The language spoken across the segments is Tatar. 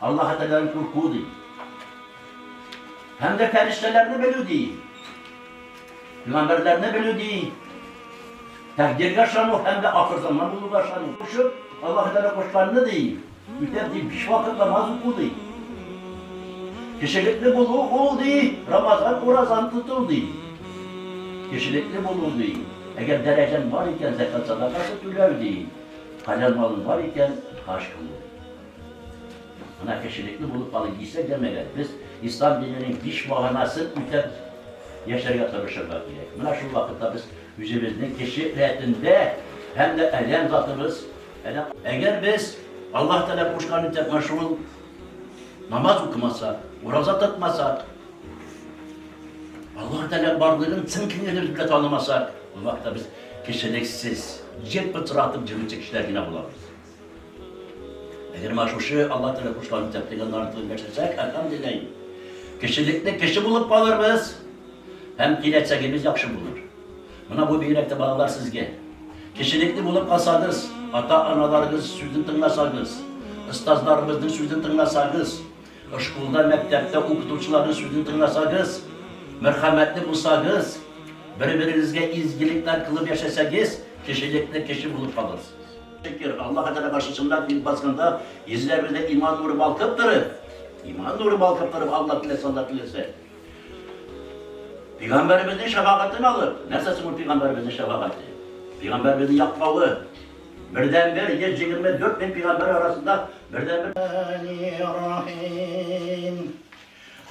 Аллаһы Тәгаләдән курку, ди. Һәм дә фәрештәләрне белү, ди. Пәйгамбәрләрне белү, ди. Тәкъдиргә ышану һәм дә ахыр заман булуга ышану. Кушып, Аллаһы Тәгалә кушканны, ди, үтәп, ди, биш вакыт намаз уку, ди. Кешелекле булу ул, ди, Рамазан уразан тоту, ди. Кешелекле булу, ди, әгәр дәрәҗәң бар икән, зәкят садакасы түләү, ди, хәләл малың бар икән, хаҗ кылу. Менә кешелекле булып калыйк дисәк, җәмәгать, без ислам диненең биш баганасын үтәп яшәргә тырышырга кирәк. Менә шул вакытта без үзебезнең кеше рәтендә һәм дә адәм затыбыз, адәм. Әгәр без Аллаһ Тәгалә кушкан үтәп менә шул намаз укымасак, ураза тотмасак, Аллаһ Тәгалә барлыгын чын күңелебез белән танымасак, ул вакытта без кешелексез, җир пычратып йөрүче кешеләр генә булабыз. Әгәр менә шушы Алла Тәгалә кушкан үтәп дигәннәрне тотып яшәсәк, әлхәмдүлилләһ, кешелекне кеше булып калырбыз һәм киләчәгебез яхшы булыр. Менә бу бигрәк тә балалар сезгә. Кешелекле булып калсагыз, ата-аналарыгыз сүзен тыңласагыз, остазларыбызның сүзен тыңласагыз, школда, мәктәптә укытучыларның сүзен тыңласагыз, мәрхәмәтле булсагыз, бер-берегезгә изгелекләр кылып яшәсәгез, кешелекле кеше булып калырсыз. Шөкер, Аллаһ Тәгалә каршысында килеп басканда, йөзләребездә иман нуры балкып торып, иман нуры балкып торып, Алла теләсә, Алла теләсә. Пәйгамбәребезнең шәфәгатен алып, нәрсә соң ул пәйгамбәребезнең шәфәгате? Пәйгамбәребезнең яклавы. Бердәнбер 124 мең пәйгамбәр арасында бердәнбер.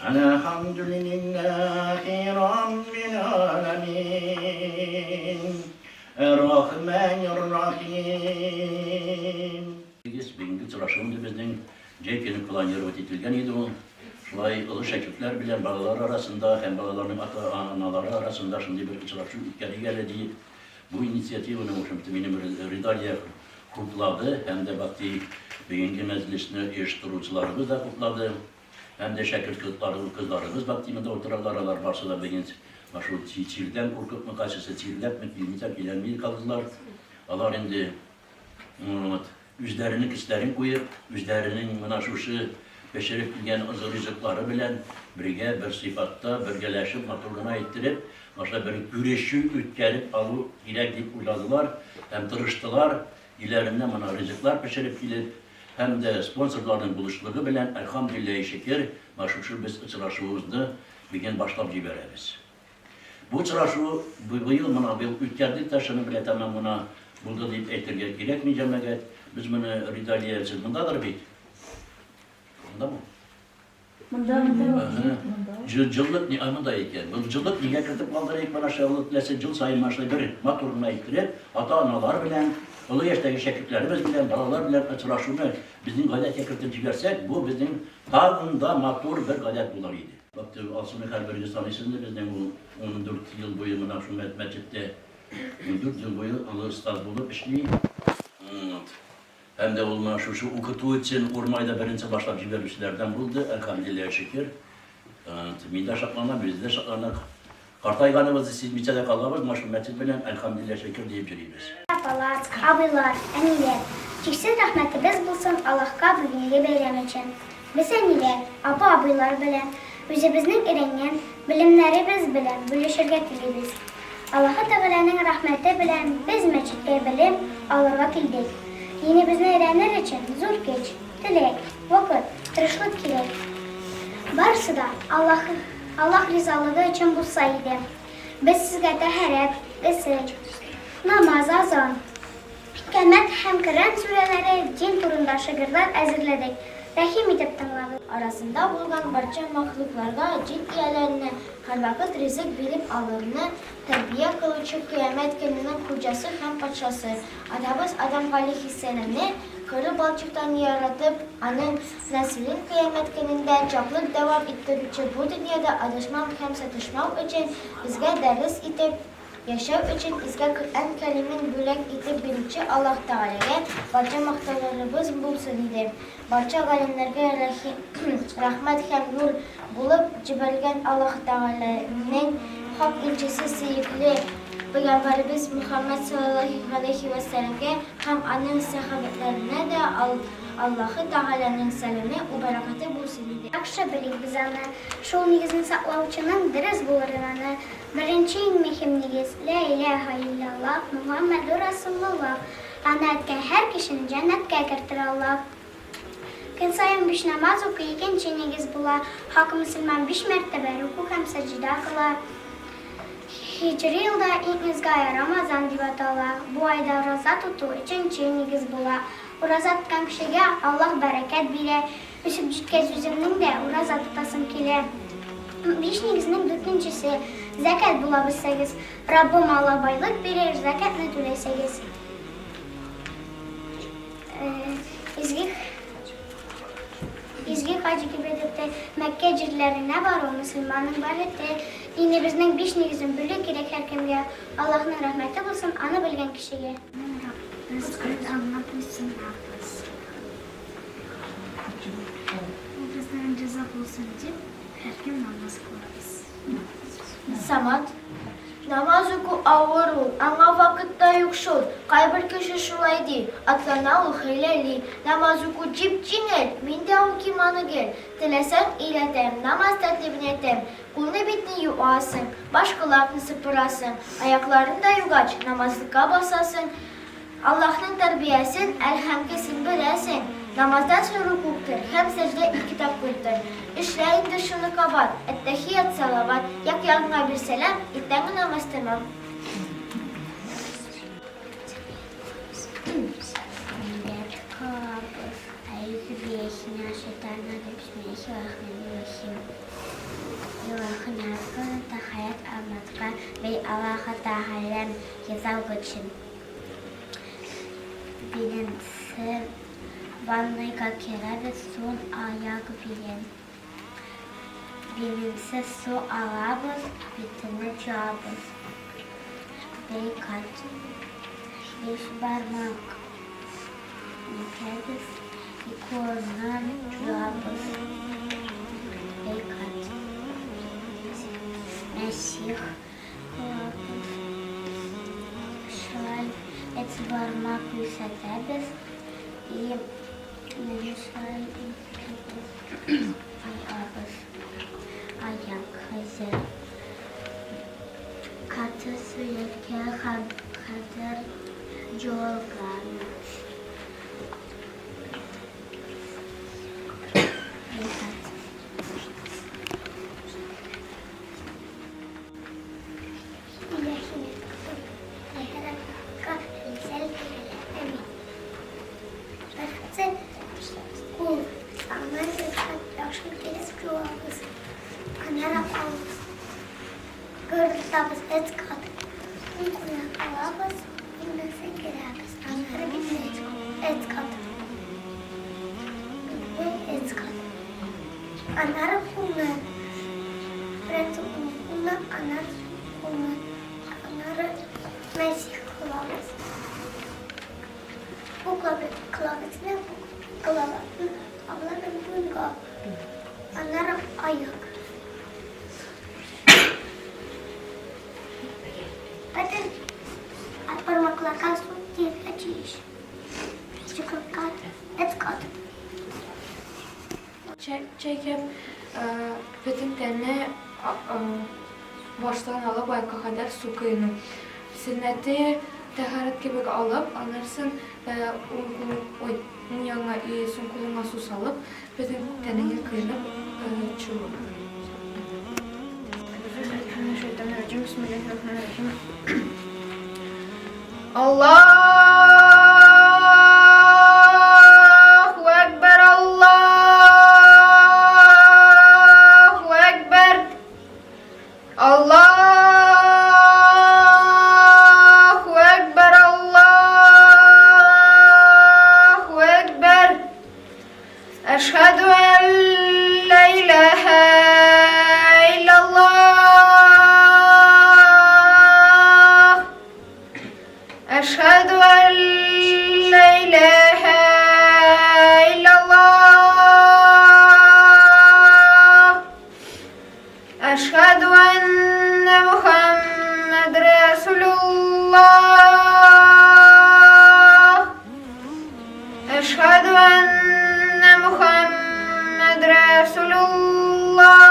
Әлхәмдүлилләһи раббил аламин. Эр-Рахмәнир-Рахим. Бүгенге очрашу инде безнең җәй көне планировать ителгән иде ул. Шулай олы шәкертләр белән балалар арасында һәм балаларның ата-аналары арасында шундый бер очрашу үткәрик әле диеп, бу инициативаны, в общем-то, минем Ридалия хуплады һәм дә бакти бүгенге мәҗлесне оештыручыларыбыз да хуплады. Һәм дә шәкерт кызларыбыз бакти монда утыралар, алар барсы да бүген шул чирдән куркыпмы, кайсысы чирләпме, килмичә киләлми калдылар. Алар инде вот, үзләренең көчләрен куеп, үзләренең менә шушы пешереп килгән ризыклары белән бергә бер сыйфатта бергәләшеп матур гына иттереп, башта бер күрешү үткәреп алу кирәк дип уйладылар һәм тырыштылар. Өйләреннән менә ризыклар пешереп килеп, һәм дә спонсорларның булышлыгы белән, әлхәмдүлилләһи шөкер, менә шушы без очрашуыбызны бүген башлап җибәрәбез. Бу очрашу быел менә быел үткәрдек тә, шуның белән тәмам гына булды дип әйтергә кирәкми, җәмәгать. Без моны, Ридалия, сез мондадыр бит? Мондамы? Монда, монда. Җыллык ни, монда икән. Бу җыллык нигә кертеп калдырыйк, менә шул теләсә җыл саен менә шулай бер матур гына иттереп, ата-аналар белән, олы яшьтәге шәкертләребез белән, балалар белән очрашуны безнең гадәткә кертеп җибәрсәк, бу безнең тагын да матур бер гадәт булыр иде. Бакты Алсуны һәрберегез таныйсыз инде, безнең ул 14 ел буе менә шул мәчеттә 14 ел буе олы остаз булып эшли. Вот. Һәм дә ул менә шушы укыту өчен Урмайда беренче башлап җибәрүчеләрдән булды, әлхәмдүлилләһ шөкер. Мин дә шатланам, үзе дә шатлана. Картайганыбызны сизмичә дә калабыз, менә шул мәчет белән әлхәмдүлилләһ шөкер диеп йөрибез. Апалар, абыйлар, әниләр, чиксез рәхмәтебез булсын Аллаһка бүгенге бәйрәм өчен. Без әниләр, апа-абыйлар белән үзебезнең өйрәнгән белемнәребез белән бүлешергә телибез. Аллаһы Тәгаләнең рәхмәте белән без мәчеткә белем алырга килдек. Динебезне өйрәнер өчен зур көч, теләк, вакыт, тырышлык кирәк. Барысы да Аллаһ Аллаһ ризалыгы өчен булса иде. Без сезгә тәһарәт, госел, намаз, азан, Камәт һәм Коръән сүрәләре, дин турында шигырьләр әзерләдек. Рәхим итеп тыңлагыз. Арасында булган барча мәхлукларга, җен ияләренә һәрвакыт ризык биреп аларны тәрбия кылучы Кыямәт көненең хуҗасы һәм патшасы, атабыз Адам галәйһиссәламне коры балчыктан яратып, аның нәселен Кыямәт көнендә чаклы дәвам иттерүче бу дөньяда адашмау һәм саташмау өчен безгә дәрес итеп, Яшәү өчен изге Коръән Кәримен бүләк итеп бирүче Аллаһ Тәгаләгә барча мактауларыбыз булсын иде. Барча галимнәргә рәхмәт һәм нур булып җибәрелгән Аллаһ Тәгаләнең хак илчесе сөекле Пәйгамбәребез Мөхәммәд салләллаһи галәйһи вә сәлләмгә һәм аның сәхабәләренә дә Аллаһы Тәгаләнең сәламе ү бәрәкате булсын иде. Яхшы белик без аны. Шул нигезне саклаучының дөрес булыр иманы. Беренче иң мөһим нигез, Лә иләһә илляллаһ, Мухаммәдүр Расулуллаһ. Аны әйткән һәр кешене җәннәткә кертер Аллаһ. Көн саен биш намаз уку икенче нигез була. Хак мөселман биш мәртәбә руку һәм сәҗдә кыла. Һиҗри елда иң изге ай Рамазан дип атала. Бу айда ураза тоту өченче нигез була. Ураза тоткан кешегә Аллаһ бәрәкәт бирә. Үсеп җиткәч үземнең дә ураза тотасым килә. Биш нигезнең дүртенчесе, зәкят була белсәгез. Раббым Алла байлык бирер, зәкятне түләсәгез. Изге Изге хаҗ гыйбадәте, Мәккә җирләренә бару, мөселманның бәхете. Динебезнең биш нигезен белү кирәк һәркемгә. Аллаһның рәхмәте булсын аны белгән кешегә. Без аңа буйсынабыз. Ул бездән риза булсын дип, һәркем намаз кылабыз. Самат. Намаз уку авыр ул, аңа вакыт та юк шул. Кайбер кеше шулай ди, атлана ул хәйләли. Намаз уку җип-җиңел, мин дә укыйм аны гел. Теләсәң, өйрәтәм, намаз тәртибен әйтәм. Кулны битне юасың, баш колакны сыпырасың, аякларны да югач, намазлыкка басасың. Аллаһның тәрбиясен, әлхәмгесен беләсең. Намаздан соң рукугтыр һәм сәҗдә ике тапкырдыр. Эшлә инде шуны кабат, әттәхият, салават, як-ягыңа бир сәлам, иртәнге намаз тәмам. Сөннәт кылабыз. Әгъүзү билләһи минәш-шәйтанир-раҗим, бисмилләһир-рахмәнир-рахим. Илаһы тәһарәт алмаска, бей Аллаһы Тәгаләм язау өчен. Беренче ванныйга керәбез, сул аяк белән. Беренче су алабыз, битне юабыз. Бер кат. Биш бармак итәбез, кулны юабыз. Бер кат. Мәсих кылабыз. Шулай өч бармак күрсәтәбез и менә шулай итәбез. Алабыз. Аяк хәзер. Каты сөяккә хәзер юылган. Рәхәт. Аннары кулны, беренче уң кулны, аннары сул кулны, аннары мәсих кылабыз. Бу кылабызны, бу кылабызны абылардан буынга, аннары аяк. Бөтен бармакларга су тияргә тиеш. Чокырга эт кат. Чәй бөтен тәнне баштан алып аякка кадәр су коену. Сөннәте тәһарәт кебек алып, аннан соң уң кулың, ой, уң ягыңа и сул кулыңа су салып, бөтен тәнеңне коенып чыгу. Аллаһу әкбәр, Аллаһу әкбәр. Аллаһу әкбәр, Аллаһу әкбәр. Әшһәду ән ла илаһа иллаллаһ. Әшһәду ән ла илаһа иллаллаһ. Әшһәду әннә Мухаммад Расулуллаһ. Әшһәду әннә Rasulullah.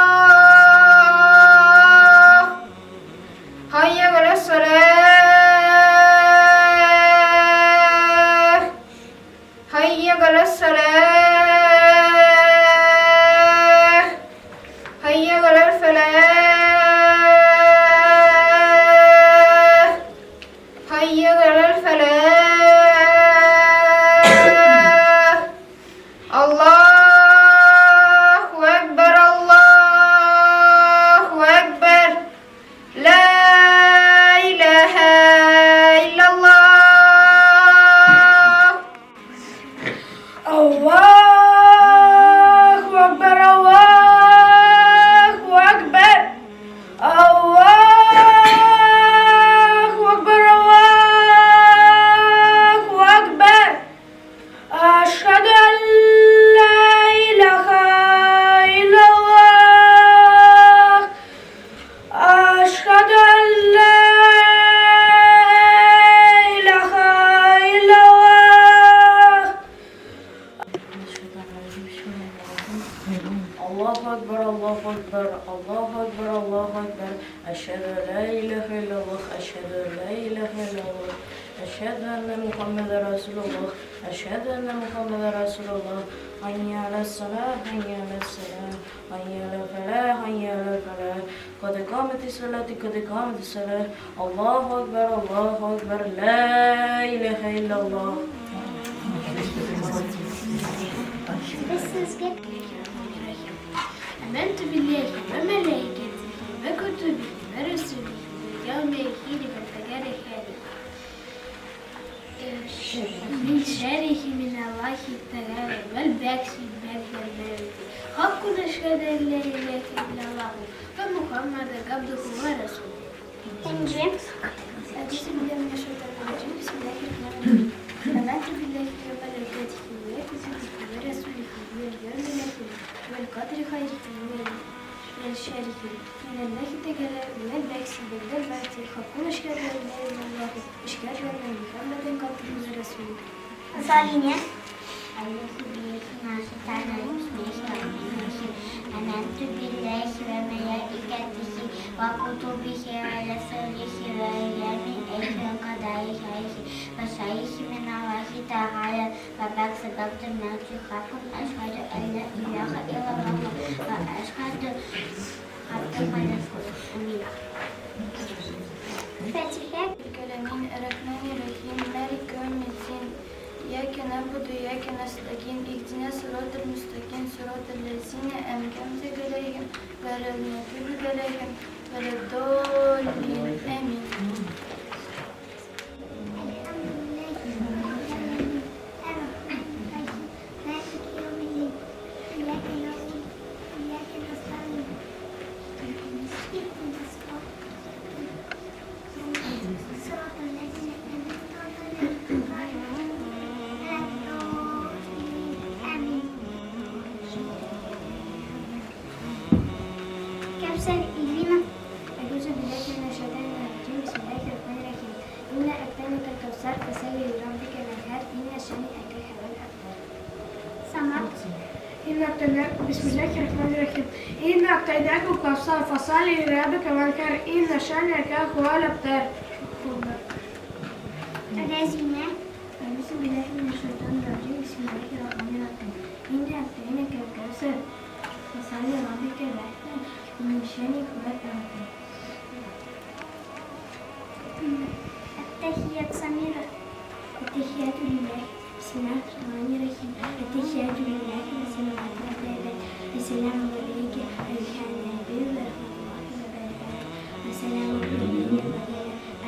Hayya ala salah. Hayya ala salah. Hayya ala falah. Hayya ala falah. Allahu Ekber, Allahu Ekber. La ilahe illallah. Allahu Akbar, Allahu Akbar. Allahu Akbar, Allahu Akbar. Ашхаду ан ла илаха иллаллах. Ашхаду ан ла илаха иллаллах. Аллаһу Акбар, Аллаһу Акбар, Аллаһу Акбар, Аллаһу Акбар. Әшһәду ан ла илаһа иллаллаһ, әшһәду ан ла илаһа иллаллаһ. Әшһәду анна Мухаммадан Расулуллаһ, әшһәду анна Мухаммадан Расулуллаһ. Hayya alas-salah, hayya alas-salah, hayya alal-falah, hayya alal-falah. Qad qamatis salatu, qad qamatis salah. Allahu Akbar, Allahu Akbar, la ilaha illallah. Без сезгә آمنت بالله وملائكته وكتبه ورسله واليوم الآخر والقدر خيره من شره من الله تعالى والبعث بعد الموت حق نشهد أن لا إله إلا الله ومحمدا عبده ورسوله. Энҗе. أعوذ بالله من الشيطان الرجيم بسم الله الرحمن الرحيم آمنت بالله وملائكته وكتبه ورسله واليوم الآخر والقدر خيره وشره من الله تعالى والبعث بعد الموت حق نشهد أن لا إله إلا الله وأشهد أن محمدا عبده ورسوله. Залинә. آمنت بالله وملائكته وكتبه ورسله واليوم الآخر والقدر خيره وشره من الله تعالى وبعث بعد الموت حق أشهد أن لا إله إلا الله وأشهد عبده ورسوله آمين. Фатиха. العالمين الرحمن الرحيم مالك يوم الدين إياك نعبد وإياك نستعين اهدنا الصراط المستقيم صراط الذين أنعمت عليهم غير المغضوب عليهم ولا الضالين آمين. كوثر إلينا. أعوذ بالله من الشيطان الرجيم بسم الله الرحمن الرحيم إنا أعطيناك الكوثر فصل لربك وانحر إن شانئك هو الأبتر. سمر. إنا أعطيناك بسم الله الرحمن الرحيم إنا أعطيناك الكوثر فصل لربك وانحر إن شانئك هو الأبتر. Рәзинә. أعوذ بالله من الشيطان الرجيم بسم الله الرحمن الرحيم إنا أعطيناك الكوثر فصل لربك وانحر إن شانئك هو الأبتر. التحيات سميرة. التحيات لله بسم الله الرحمن الرحيم التحيات لله والصلوات والطيبات السلام عليك أيها النبي ورحمة الله وبركاته والسلام علينا وعلى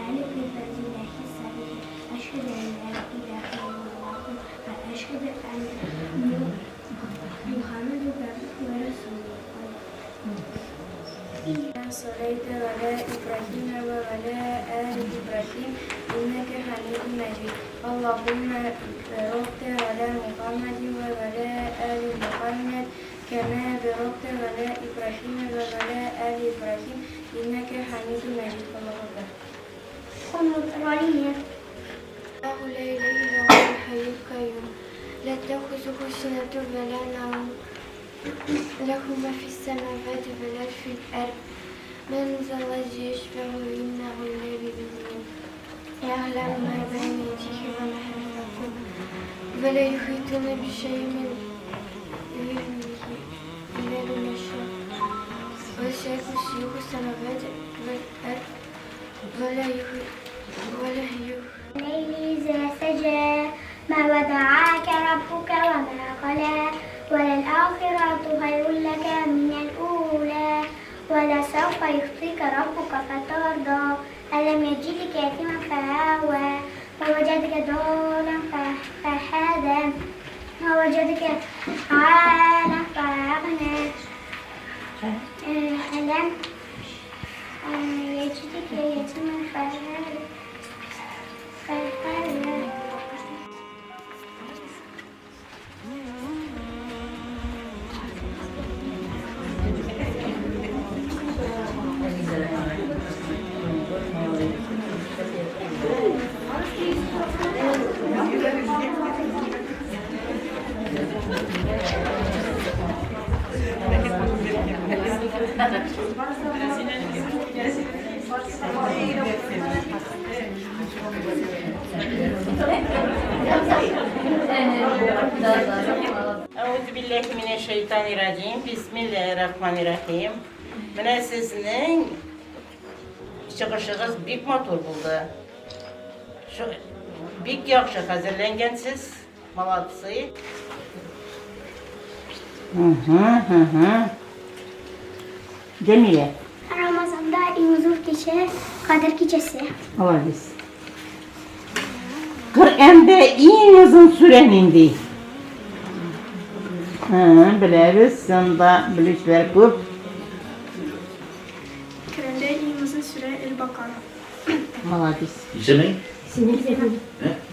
آل عباد الله الصالحين أشهد أن لا إله إلا الله وأشهد أن محمدا عبده ورسوله. صليت على إبراهيم وعلى آل إبراهيم إنك حميد مجيد اللهم بارك على محمد وعلى آل محمد كما باركت على إبراهيم وعلى آل إبراهيم إنك حميد مجيد الله أكبر. Конут Ралия. الله لا إله إلا هو الحي القيوم لا تأخذه سنة ولا نوم Ләху ма фис сәмавати вә ла фил әрд, мән заллази яшфәгу иннәһу илля биизних, я'ләму ма бәйнә әйдиһим вә ма хәлфәһум, вә лә юхитуна бишәйин мин гыйльмихи илля бима ша'а, вәсиә курсийюһу сәмавати вәл әрд, вә лә юх. الليل إذا سجى ما ودعك ربك وما قلى وللآخرة خير لك من الأولى ولسوف يعطيك ربك فترضى ألم يجدك يتيما فآوى ووجدك ضالا فهدى ووجدك عائلا فأغنى ألم يجدك يتيما فهدى. Әүзүбилләһи минәш-шәйтанир-раҗим. Бисмиллаһир-рахманир-рахим. Менә сезнең чыгышыгыз бик матур булды. Шу бик яхшы хәзерләнгәнсез. Молодцы. Җәмилә. Рамазанда иң зур кичә, Кадер кичәсе. Молодец. Коръәндә иң озын сүрә нинди? Беләбез, анда белүчеләр күп. Коръәндә иң озын сүрә Эль-Бакара. Молодец. Исемең?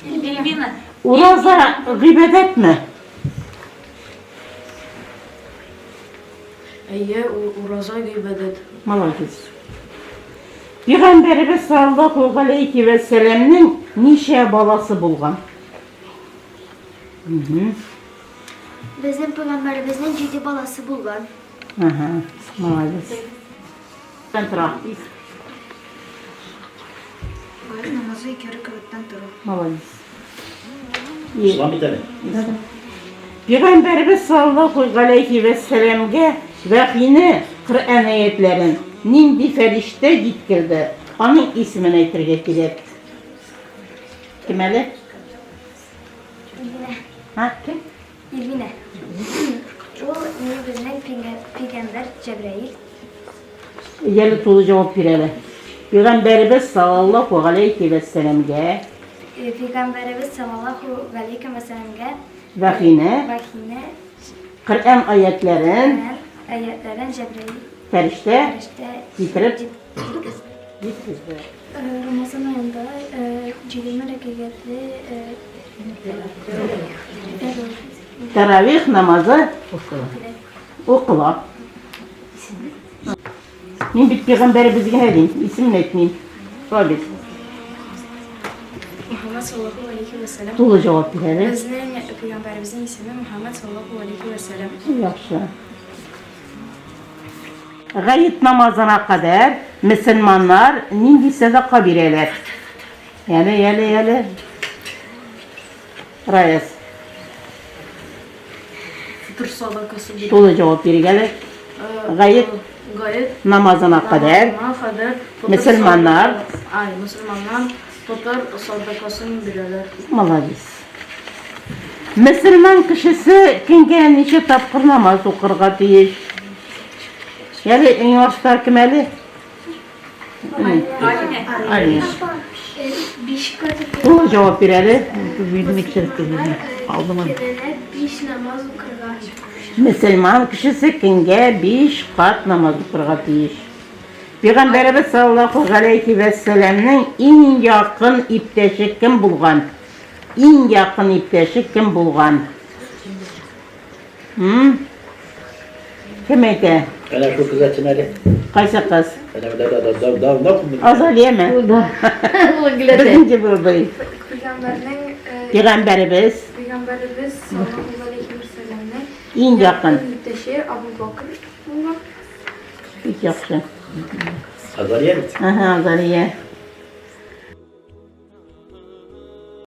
Эльвина. Ураза гыйбадәтме? Әйе, ураза гыйбадәт. Молодец. Пәйгамбәребез саллаллаһу галәйһи вә сәләмнең ничә баласы булган? Безнең пәйгамбәребезнең җиде баласы булган. Ага, молодец. Тора. Гает намазы ике рәкәгатьтән тора. Молодец. Ислам бит әле. Пәйгамбәребез саллаллаһу галәйһи вә сәләмгә вәхине, Коръән аятләрен нинди фәрештә җиткерде? Аның исемен әйтергә кирәк. Кем әле? Ильвина. Һа, кем? Ильвина. Ул ни безнең пәйгамбәр Җәбраил. Яле тулы җавап бир әле. Пәйгамбәребез саллаллаһу галәйһи вә сәләмгә Пәйгамбәребез саллаллаһу галәйһи вә сәләмгә вәхине, вәхине, Коръән аятләрен Коръән аятләрен Җәбраил фәрештә фәрештә китереп җиткезде. җиткезде. Рамазан аенда 20 рәкәгатьле Тәравих намазы укыла. Мин бит пәйгамбәребез генә дим, исемен әйтмим. Шулай бит. Мөхәммәд саллаллаһу алейхи вә сәлләм. Тулы җавап бир әле. Безнең пәйгамбәребезнең исеме Мөхәммәд саллаллаһу алейхи вә сәлләм. Яхшы. Гает намазына кадәр мөселманнар нинди сәдака бирәләр? Әле, әле, әле. Раяз. Фитыр садакасы бирә. Тулы җавап бирик әле. Гает Гает намазына кадәр намазына кадәр фитыр мөселманнар Ай, мөселманнар фитыр садакасын бирәләр. Молодец. Мөселман кешесе көнгә ничә тапкыр намаз укырга тиеш? Әле иң арста кем әле? Алина. Биш кат Тулы җавап бир әле. Көненә биш намаз укырга. Мөселман кешесе көнгә биш кат намаз укырга тиеш. Пәйгамбәребез саллаллаһу галәйһи вә сәләмнең иң якын иптәше кем булган? Иң якын иптәше кем булган? М? Кем әйтә? Әнә шул кыз әйтсен әле. Кайсы кыз? Әнә да да да да да да. Азалияме? Беренче булды. Пәйгамбәрнең Пәйгамбәребез Пәйгамбәребез саллаллаһу алейхи ва сәлләмнең Иң якын. Иптәше Абу Бакр булган. Бик яхшы. Азалия бит. Ага, Азалия.